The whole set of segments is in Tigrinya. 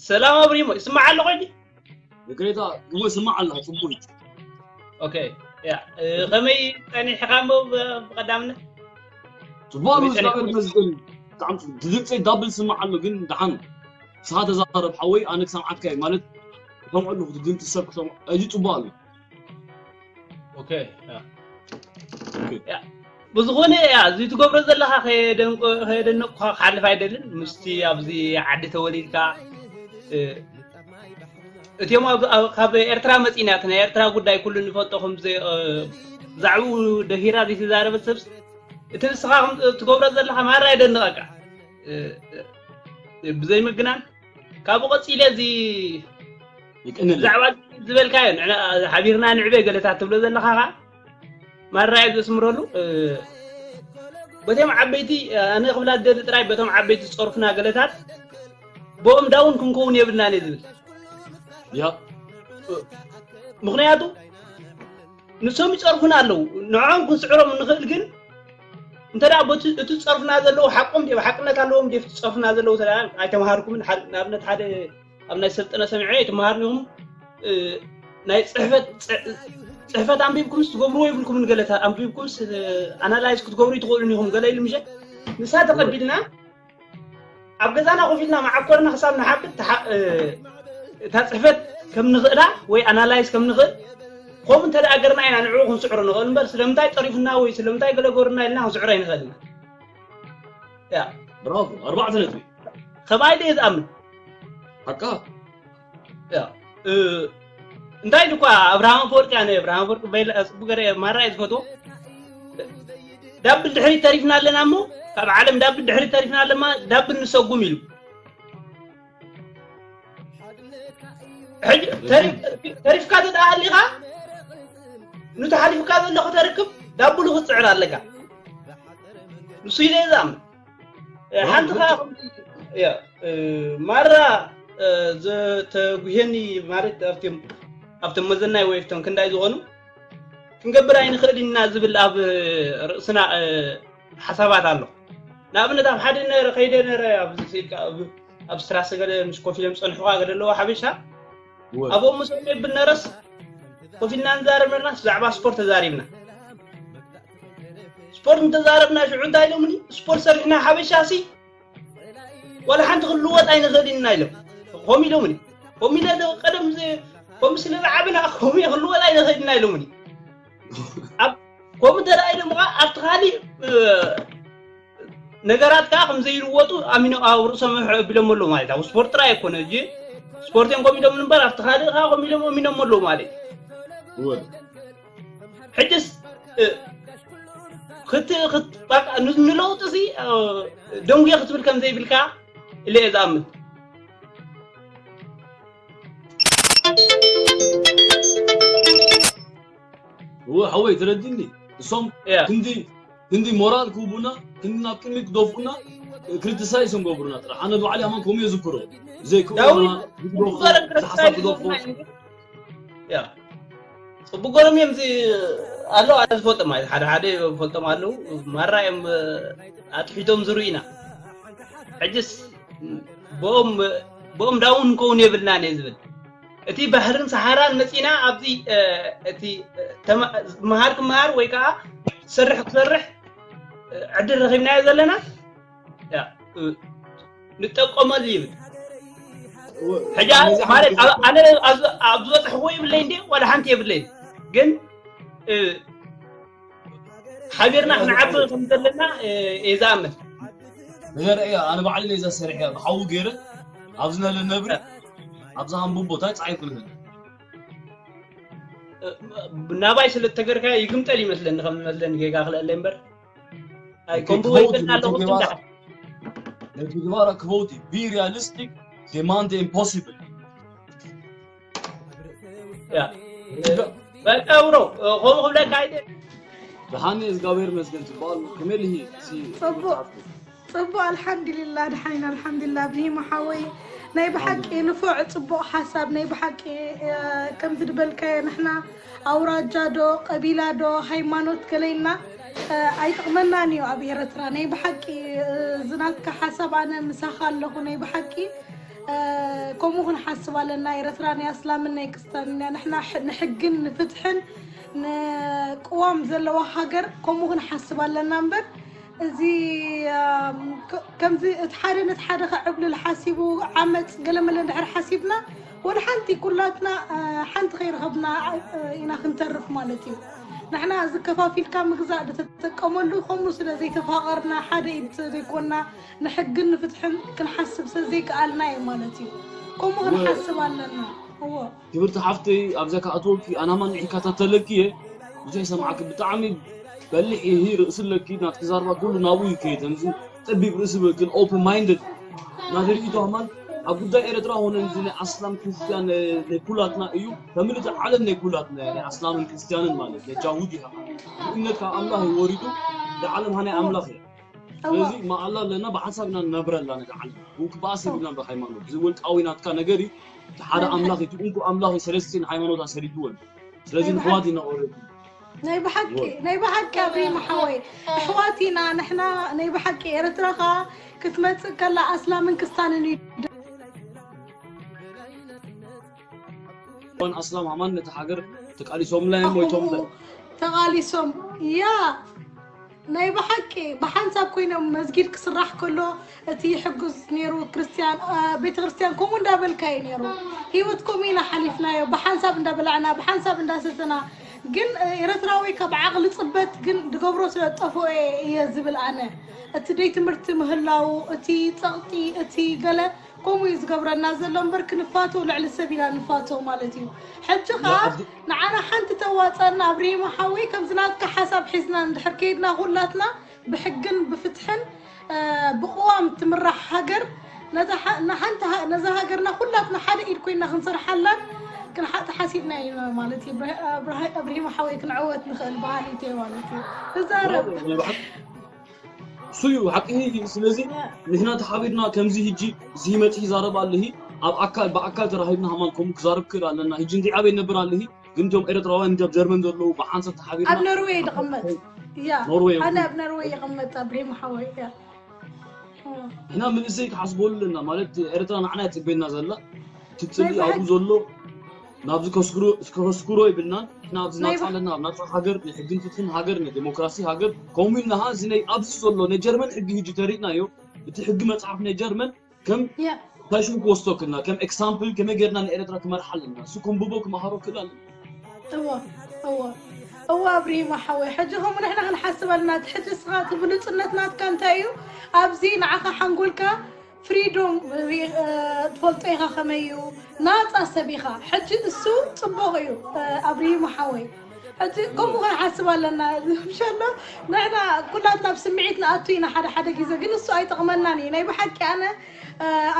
ሰላም ኣብሪሞ፣ ይስማዕ ኣለኹ ሕጂ? ይቅሬታ፣ እሞ ይስማዕ ኣለኹ፣ ጽቡቅ እዩ። ኦኬ፣ ያ፣ እ፣ ከመይ ጸኒሕካ እሞ ብ-፣ ብቐዳምነት? ጽቡቅ ኣሎ፣ ከመይ ጸኒሕካ? እግዚኣብሔር ይመስገን። ብጣዕሚ ጽቡቅ። ድምጸይ ዳብል ይስማዕ ኣሎ፣ ግን ደሓን። ንስኻ ተዛረብ ሓወይ፣ ኣነ ክሰምዓካ እየ፣ ማለት፣ ክሰምዖ ኣለኹ፣ እቲ ድምጺ ሰብ ክሰምዖ፣ እዚ ጽቡቅ ኣሎ። ኦኬ፣ ያ። ኦኬ። ያ። ብዝኾነ፣ ያ፣ እዚ ትገብሮ ዘለኻ ከየደንቆ-፣ ከየደነቅኩኻ ክሓልፍ ኣይደልን። ምስቲ ኣብዚ ዓዲ ተወሊድካ፣ እ፣ እቲኦም ኣብ-፣ ኣብ-፣ ካብ ኤርትራ መጺና፣ እቲ ናይ ኤርትራ ጉዳይ ኩሉ ንፈልጦ፣ ከም ዘይ-፣ እ፣ ብዛዕባኡ ደፊራ ዘይተዛረበት ሰብስ፣ እቲ ንስኻ ከም ትገብሮ ዘለኻ ማራ የደንቐካ። እ፣ እ፣ ብዘይምግናን፣ ካብኡ ቀጺለ እዚ ይቅንል። ብዛዕባ ዝበልካዮ፣ ንዕና-፣ ሓቢርና ንዕበ ገለታት ትብሎ ዘለኻ ኸኣ፣ ማራ እየ ዘስምረሉ። እ፣ በቶም ዓበይቲ፣ ኣነ ክብላ ዝደሊ ጥራይ፣ በቶም ዓበይቲ ዝጸርፉና ገለታት፣ ብኦም ዳውን ክንከውን የብልናን እየ ዝብል። ያ። ምኽንያቱ፣ ንሶም ይጸርፉና ኣለዉ። ንዕኦም ክንስዕሮም ንኽእል፣ ግን እንተ ደኣ በቲ፣ እቲ ዝጸርፉና ዘለዉ ሓቆም ድዩ፣ ሓቅነት ኣለዎም ድዩ፣ እቲ ዝጸርፉና ዘለዉ እንተ ደኣ ኣይተምሃርኩምን፣ ሓ-፣ ንኣብነት ሓደ ኣብ ናይ ሰልጠነ ሰሚዐ ኣይትምሃርን ኢኹም፣ እ፣ ናይ ጽሕፈት፣ ጽ-፣ ጽሕፈት ኣንቢብኩምስ ትገብርዎ የብልኩምን፣ ገለ ተ-፣ ኣንቢብኩምስ፣ እ፣ ኣናላይዝ ክትገብሩ ይትኽእሉን ኢኹም፣ ገለ ኢሉ ምሸ ንሳ ተቐቢልና ኣብ ገዛና ኮፍ ኢልና መዓኮርና ክሳብ ንሓብጥ ተሓ-፣ እ፣ እታ ጽሕፈት ከም ንኽእላ ወይ ኣናላይዝ ከም ንኽእል፣ ከምኡ እንተ ደኣ ገርና ኢና ንዕኡ ክንስዕሮ ንኽእል እምበር፣ ስለምንታይ ጠሪፉና ወይ ስለምንታይ ገለ ገሩና ኢልና ክንስዕሮ ኣይንኽእል ኢና። ያ። ብራቮ፣ ኣርባዕተ ነጥቢ። ከምኣይ ድየ ዝኣምን። ሓቃ። ያ። እ፣ እንታይ ኢሉ እኳ ኣብርሃም ኣፈወርቂ፣ ኣነ ኣብርሃም ኣፈወርቂ በይላ፣ ጽቡቅ ገረ ማራ እየ ዝፈትዎ። ዳብል ድሕሪት ተሪፍና ኣለና እሞ፣ ካብ ዓለም ዳብል ድሕሪት ተሪፍና ኣለና፣ ዳብል ንሰጉም ኢሉ። ሕጂ ተሪፍ-፣ ተሪፍካ ተደኣ ሃሊኻ፣ ኑቲ ሓሊፍካ ዘሎ ከተርክብ ዳብሉ ክትጽዕር ኣለካ። ንሱ ኢለ እየ ዝኣምን። እ፣ ሓንቲ ኸዓ፣ ያ፣ እ፣ ማራ፣ እ፣ ዘተጉሄኒ ማለት ኣብቶም፣ ኣብቶም መዘናይ ወይ ኣብቶም ክንዳይ ዝኾኑ ክንገብር ኣይንኽእል ኢና ዝብል ኣብ ርእስና፣ እ፣ ሓሳባት ኣሎ። ንኣብነት ኣብ ሓደ ነረ፣ ከይደ ነረ፣ ኣብ፣ ኣብ ስትራሰ ገለ ምስ ኮፍ ኢሎም ዝጸንሑኻ ገለ ኣለዎ ሓበሻ። እወ። ኣብኦም ምስ የብል ነረስ ኮፍ ኢልና ንዛረብ ነርና፣ ብዛዕባ ስፖርት ተዛሪብና። ስፖርት እንተዛረብና ሽዑ እንታይ ኢሎምኒ? ስፖርት ሰሪሕና ሓበሻ ሲ ዋላ ሓንቲ ክንልወጥ ኣይንኽእልን ኢና ኢሎም። ከምኡ ኢሎምኒ። ከምኡ ኢለ ዶ ቀደም ዝ-፣ ከምኡ ስለ ዝዓብና ከምኡ ክንልወጥ ኣይንኽእልን ኢና ኢሎምኒ። ኣብ ከምኡ እንተ ደኣ ኢሎም ኸዓ ኣብቲ ካሊእ፣ እ፣ ነገራት ከኣ ከም ዘይልወጡ ኣሚኖ ኣብ ርእሶም ኣቢሎም ኣለዉ ማለት እዩ። ኣብ ስፖርት ጥራይ ኣይኮነ፣ እዚ ስፖርት እዮም ከምኡ ኢሎም እምበር ኣብቲ ካልእ ከኣ ከምኡ ኢሎም ኣሚኖም ኣለዉ ማለት እዩ። እወ። ሕጅስ፣ እ፣ ክት-፣ ክት-፣ በቃ ን-፣ ንለውጢ ሲ፣ እ፣ ደንጉየ ክትብል ከም ዘይብልካ ኢለ እየ ዝኣምን። እወ፣ ሓወይ፣ ተረዲኒ። እሶም ያ። ክንዲ፣ ክንዲ ሞራል ክህቡና፣ ክንዲ ናብ ቅድሚት ክደፍኡና፣ ክሪቲሳይዝ እዮም ገብሩና ጥራሕ። ኣነ ባዕሊ ኣማን ከምኡ እየ ዝክሮ። ዘይክእሉ ዳዊት፣ ና-፣ ዝግደፉ፣ ብዙሕ ዝሓሳብ ክሪቲሳይዝ ክደፍኡ። ገብሩና እዮም። ያ። ጽቡቅ ገሮም እዮም ዚ-፣ ኣለዉ፣ ኣነ ዝፈልጦም ማለት ሓደ ሓደ ዝፈልጦም ኣለዉ። ማራ እዮም፣ እ፣ ኣትሒቶም ዝርእዩና። ሕጅስ ብኦም፣ ብኦም ዳውን ክንከውን የብልናን እየ ዝብል። እቲ ባሕርን ሰሓራን መጺና ኣብዚ፣ እ፣ እቲ፣ እ፣ ተማ-፣ ዝመሃር ክመሃር ወይ ከኣ ዝሰርሕ ክሰርሕ፣ እ፣ ዕድል ረኺብናዮ ዘለና፣ ያ፣ እ፣ ንጠቀመሉ ይብል። ሕጂ ኣነ ማለት ኣብ-፣ ኣነ ኣብ-፣ ኣብ ዝበጽሕዎ የብለይ እንዴ፣ ዋላ ሓንቲ የብለይ። ግን፣ እ፣ ሓቢርና ክንዓቢ ከም ዘለና፣ እ፣ እየ ዝኣምን። ነገር እያ፣ ኣነ ባዕለይ ነዛ ሰሪሐ ብሓዊ ገይረ ኣብዚ ነለ ነብሪ ኣብዚ ሃንቡብ ቦታ ጻሒፉ ንህል። እ፣ ናባይ ስለ እተገርካዮ ይግምጠል ይመስለኒ፣ ከም ዝመስለኒ ጌጋ ክልአለይ እምበር። ኣይ፣ ከምኡ ክበውት ወይልና ኣለኹ ነቲ ግባራ፣ ትንዳሕ። ነቲ ግባራ ክበውት እዩ። Be realistic, demand the impossible። ያ። በቃ ብሮ፣ ከምኡ ክብለካ ኣይደ። ደሓን እየ፣ እግዚኣብሔር ይመስገን። ትበሃል ከመይ ልሂ? እዚ ጽቡቕ። ጽቡቕ፣ ኣልሓምዱሊላ፣ ደሓን ኢና፣ ኣልሓምዱሊላ። ኣብርሂሞ ሓወይ፣ ናይ ብሓቂ ንፉዕ ጽቡቕ ሓሳብ፣ ናይ ብሓቂ፣ እ፣ ከምዚ ዝበልካዮ ንሕና ኣውራጃ ዶ፣ ቀቢላ ዶ፣ ሃይማኖት ገለ ኢልና፣ እ፣ ኣይጠቕመናን እዩ ኣብ ኤረትራ። ናይ ብሓቂ፣ እ፣ እዚ ናትካ ሓሳብ ኣነ ምሳኻ ኣለኹ፣ ናይ ብሓቂ ከምኡ ክንሓስብ ኣለና። ኤረትራ ናይ ኣስላምን ናይ ክስታንን እያ። ንሕና ንሕግን ንፍትሕን ንቅዋም ዘለዋ ሃገር ከምኡ ክንሓስብ ኣለና እምበር፣ እዚ ከምዚ እቲ ሓደ ነቲ ሓደ ከዕብልል ሓሲቡ ዓመፅ ገለመለ እንድሕር ሓሲብና፣ ወላ ሓንቲ ኩላትና ሓንቲ ከይረኸብና ኢና ክንተርፍ ማለት እዩ። ንሕና እዚ ከፋፊልካ ምግዛእ ዝተጠቀመሉ ከምኡ ስለ ዘይተፋቐርና፣ ሓደ ኢድ ዘይኮና፣ ንሕግን ንፍትሕን ክንሓስብ ስለ ዘይከኣልና እዩ ማለት እዩ። ከምኡ ክንሓስብ ኣለና። እዎ። ክብርቲ ሓፍተይ፣ ኣብዛ ከኣትወኪ ኣናማ ንዒካታተለኪ እየ። ብዙሕ ይሰምዓኪ፣ ብጣዕሚ በሊሕ ኢሂ ርእሲ ኣለኪ። ናትኪ ዛርባ ኩሉ ናብኡ ይከይድ። ከምዚ ጠቢብ ርእሲ ብክል፣ ኦፕን ማይንድድ ናተይ ርእይቶ ኣማን ኣብ ጉዳይ ኤረትራ ሆነ እዚ ናይ ኣስላም ክርስትያን ናይ ኩላትና እዩ። ከምልቲ ዓለም ናይ ኩላትና ናይ ኣስላምን ክርስትያንን ማለት ናይ ጃሁድ እዩ። እምነት ካብ ኣምላኽ እዩ ወሪዱ። ንዓለም ሃናይ ኣምላኽ እዩ። ስለዚ ማኣላ ኣለና፣ ብሓንሳብ ኢና ንነብረላ። ነቲ ዓለም እውን ክበኣስ የብልናን ብሃይማኖት። እዚ ውልቃዊ ናትካ ነገር እዩ። እቲ ሓደ ኣምላኽ እዩ፣ እቲ እንኩ ኣምላኽ እዩ ሰለስቲን ሃይማኖት ኣሰሪትወን። ስለዚ ንሕዋት ኢና ኦረዲ። ናይ ብሓቂ ናይ ብሓቂ ኣብሪሂም ሓወይ፣ ኣሕዋት ኢና ንሕና። ናይ ብሓቂ ኤረትራ ኸኣ ክትመጽእ ከላ ኣስላምን ክስታንን እዩ። እዋን ኣስላም ኣማን ነቲ ሃገር ተቃሊሶምላ እዮም ወይ ቶምላ? ተቃሊሶም እያ። ናይ ብሓቂ ብሓንሳብ ኮይኖም መስጊድ ክስራሕ ከሎ እቲ ይሕግዝ ነይሩ ክርስትያን፣ እ፣ ቤተ ክርስትያን ከምኡ እንዳበልካ እዩ ነይሩ። ህይወት ከምኡ ኢና ሓሊፍናዮ፣ ብሓንሳብ እንዳበላዕና፣ ብሓንሳብ እንዳሰተና። ግን፣ እ፣ ኤረትራዊ ካብ ዓቕሊ ጽበት ግን ድገብሮ ስለ ዝጠፍኦ እየ ዝብል ኣነ። እቲ ደይ ትምህርቲ ምህላው፣ እቲ ጸቕጢ፣ እቲ ገለ ከምኡ እዩ ዝገብረና ዘሎ እምበር ክንፋቶ ልዕሊ ሰብ ኢና ንፋቶ ማለት እዩ። ሕጂ ኸዓ ንዓና ሓንቲ ተዋፀና ኣብሪሂም ሓወይ፣ ከምዚ ናትካ ሓሳብ ሒዝና እንድሕር ከይድና ኩላትና ብሕግን ብፍትሕን፣ እ፣ ብቅዋም ትምራሕ ሃገር ነዛ ሓ-፣ ንሓንቲ ሃ-፣ ነዛ ሃገርና ኩላትና ሓደ ኢድ ኮይና ክንሰርሓላን ክንሓ-፣ ተሓሲብና ኢና ማለት እዩ። ብረ-፣ ኣብርሃ-፣ ኣብሪሂም ሓወይ ክንዕወት ንኽእል በሃሊት እየ ማለት እዩ። ትዛረብ። እሱ እዩ ሓቂ። ስለዚ ንሕና ተሓቢርና ከምዚ ህጂ እዚ መጽ ይዛረብ ኣለሂ ኣብ ኣካል ብኣካል ተራሂብና ሃማን ከምኡ ክዛረብ ክእል ኣለና። ህጂ እንዲ ኣበይ ነብር ኣለሂ ግን እቶም ኤረትራውያን እንዲ ኣብ ጀርመን ዘለዉ ብሓንሳብ ተሓቢርና ኣብ ኖርዌይ ድቕመጥ እያ። ኖርዌይ ኣነ ኣብ ኖርዌይ ይቕመጥ ኣብሪሂም ሓወይ እያ። ንሕና መንእሰይ ክሓስበሉ ኣለና ማለት ኤረትራ ንዓና እያ ጽበየና ዘላ ትጽሊ ኣብኡ ዘሎ ናብዚ ከስክሮ ከስክሮ ይብልናን ንሕና ኣብዚ ናይ ናጻ ኣለና ኣብ ናጻ ሃገር ናይ ሕግን ፍትሕን ሃገር ናይ ዴሞክራሲ ሃገር ከምኡ ኢልና ኸዓ እዚ ናይ ኣብዚ ዘሎ ናይ ጀርመን ሕጊ ህጂ ተሪእናዮ እቲ ሕጊ መጽሓፍ ናይ ጀርመን ከም ያ እንታይ ሽሙ ክወስዶ ክልና ከም ኤክሳምፕል ከመይ ጌርና ንኤረትራ ክመርሓ ኣለና እሱ ከንብቦ ክመሃሮ ክእል ኣለና። እወ እወ እወ ኣብሪሂም ሓወይ ሕጂ ከምኡ ንሕና ክንሓስብ ኣለና። እቲ ሕጂ እስኻ እቲ ብሉጽነት ናትካ እንታይ እዩ? ኣብዚ ንዓኻ ሓንጎልካ ፍሪዶም ትፈልጦ ኢኻ ከመይ እዩ ናፃ ሰብ ኢኻ። ሕጂ እሱ ፅቡቕ እዩ ኣብሪሂም ሓወይ። ሕጂ ከምኡ ክንሓስብ ኣለና። ምሸሎ ንሕና ኩላትና ብስምዒት ንኣቱ ኢና ሓደ ሓደ ግዜ ግን እሱ ኣይጠቕመናን እዩ ናይ ብሓቂ። ኣነ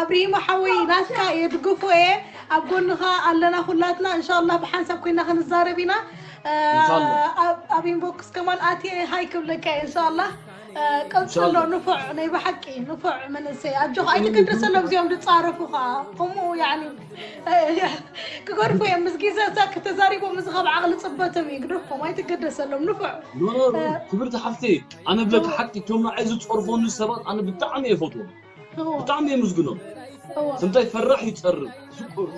ኣብሪሂም ሓወይ ናትካ እየ ድግፎ እየ ኣብ ጎንኻ ኣለና ኩላትና እንሻላ ብሓንሳብ ኮይና ክንዛረብ ኢና። ኣብ ኢንቦክስ ከማን ኣትየ ሃይ ክብለካ እየ እንሻላ። ቀጽሎ ንፉዕ ናይ ብሓቂ ንፉዕ መንእሰይ ኣጆኻ ኣይትገደሰሎም እዚኦም ዝጻረፉኻ ከምኡ ያኒ ክገድፉ እዮም ምስ ግዜ እዛ ክተዛሪቦም እዚ ካብ ዓቕሊ ጽበቶም እዩ ግደፎም ኣይትገደሰሎም ንፉዕ። ክብርቲ ሓፍተይ ኣነ ብለካ ሓቂ እቶም ንዓይ ዝጸርፈኒ ሰባት ኣነ ብጣዕሚ እየ ፈትዎም። ብጣዕሚ የምዝግኖም። እንታይ ፈራሕ ይጸርብ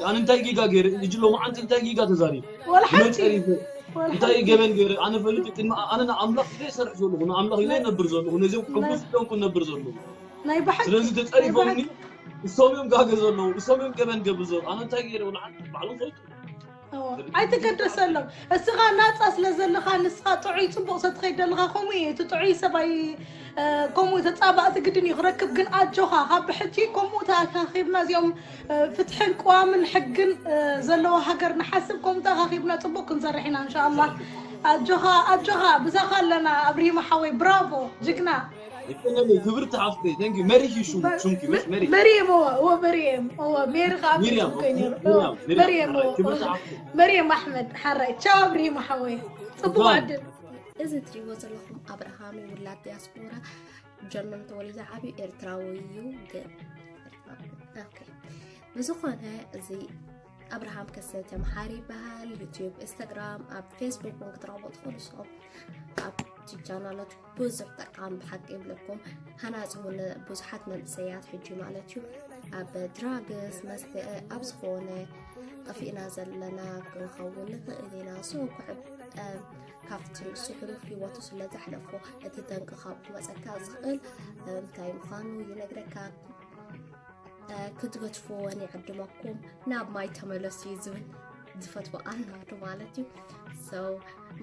ኣነ እንታይ ጌጋ ገይረ እጅ ሎማዓንቲ እንታይ ጌጋ ተዛሪብ ወላ ሓንቲ ጸሪፈ እንታይ ገበን ገይረ ኣነ ፈልጥ ቅድሚ ኣነ ንኣምላኽ ኢለ ይሰርሕ ዘለኹ ንኣምላኽ ኢለ ይነብር ዘለኹ ነዚኦም ሕጉስ ኢሎም ክነብር ዘለኹ ናይ ብሓቂ ስለዚ ተጸሪፎምኒ እሶም እዮም ጋገ ዘለዉ እሶም እዮም ገበን ገብር ዘለዉ ኣነ እንታይ ገይረ ወላ ሓንቲ ባዕሎም ፈልጡ ኣይትገደሰሎም እስኻ ናፃ ስለ ዘለኻ ንስኻ ጥዑይ ፅቡቕ ሰትኸይድ ዘለኻ ከምኡ እዩ እቲ ጥዑይ ሰብኣይ ከምኡ ተፃባእቲ ግድን እዩ ክረክብ ግን ኣጆኻ ካብ ብሕጂ ከምኡ ተኣካኺብና እዚኦም ፍትሕን ቅዋምን ሕግን ዘለዎ ሃገር ንሓስብ ከምኡ ተኣካኺብና ፅቡቕ ክንሰርሕ ኢና እንሻ ኣላ ኣጆኻ ኣጆኻ ብዛኻ ኣለና ኣብሪሂም ሓወይ ብራቮ ጅግና ክብርቲ ሓፍተይ thank you መሪህ እዩ ሽሙ ሽምኪ መስ መሪህ መሪም እወ እወ መሪም እወ ሜሪ ከዓ ሚሪያም ሚሪያም ሚሪያም ክብርቲ ሓፍተይ መሪም ኣሕመድ ሓራይ ቻው ኣብሪሂም ሓወይ ፅቡቅ ዕድል እዚ ትሪእዎ ዘለኹም ኣብርሃም ውላድ ዲያስፖራ ጀርመን ተወሊደ ዓብዩ ኤርትራዊ እዩ ግን ኦኬ ብዝኾነ እዚ ኣብርሃም ከሰተ መሓሪ ይበሃል ዩቲዩብ ኢንስታግራም ኣብ ፌስቡክ እውን ክትረኽቦ ትኽእሉ ንስኹም ኣብቲ ቻናላት ብዙሕ ጠቃሚ ብሓቂ ይብለኩም ሃናፂ እውን ብዙሓት መንእሰያት ሕጂ ማለት እዩ ኣብ ድራግስ መስተ ኣብ ዝኾነ ጠፊእና ዘለና ክንኸውን ንኽእል ኢና። So ክዕብ ካብቲ ንሱ ሕሉፍ ህይወቱ ስለ ዘሕለፎ እቲ ጠንቂ ካብ ክመፀካ ዝኽእል እንታይ ምዃኑ ይነግረካ። ክትገድፍዎን ይዕድመኩም። ናብ ማይ ተመለሱ እዩ ዝብል ዝፈትዎ ኣናዱ ማለት እዩ። So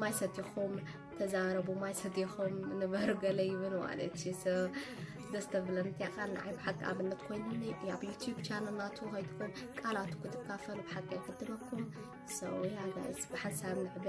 ማይ ሰቲኹም ተዛረቡ፣ ማይ ሰቲኹም ንበሩ ገለ ይብል ማለት እዩ። So ደስ ተብለን እቲኣ ቃል ንዓይ ብሓቂ ኣብነት ኮይኑኒ። ኣብ ዩቲዩብ ቻነል ናቱ ከይድኩም ቃላቱ ክትካፈሉ ብሓቂ ይዕድመኩም። So yeah guys ብሓንሳብ ንዕበ።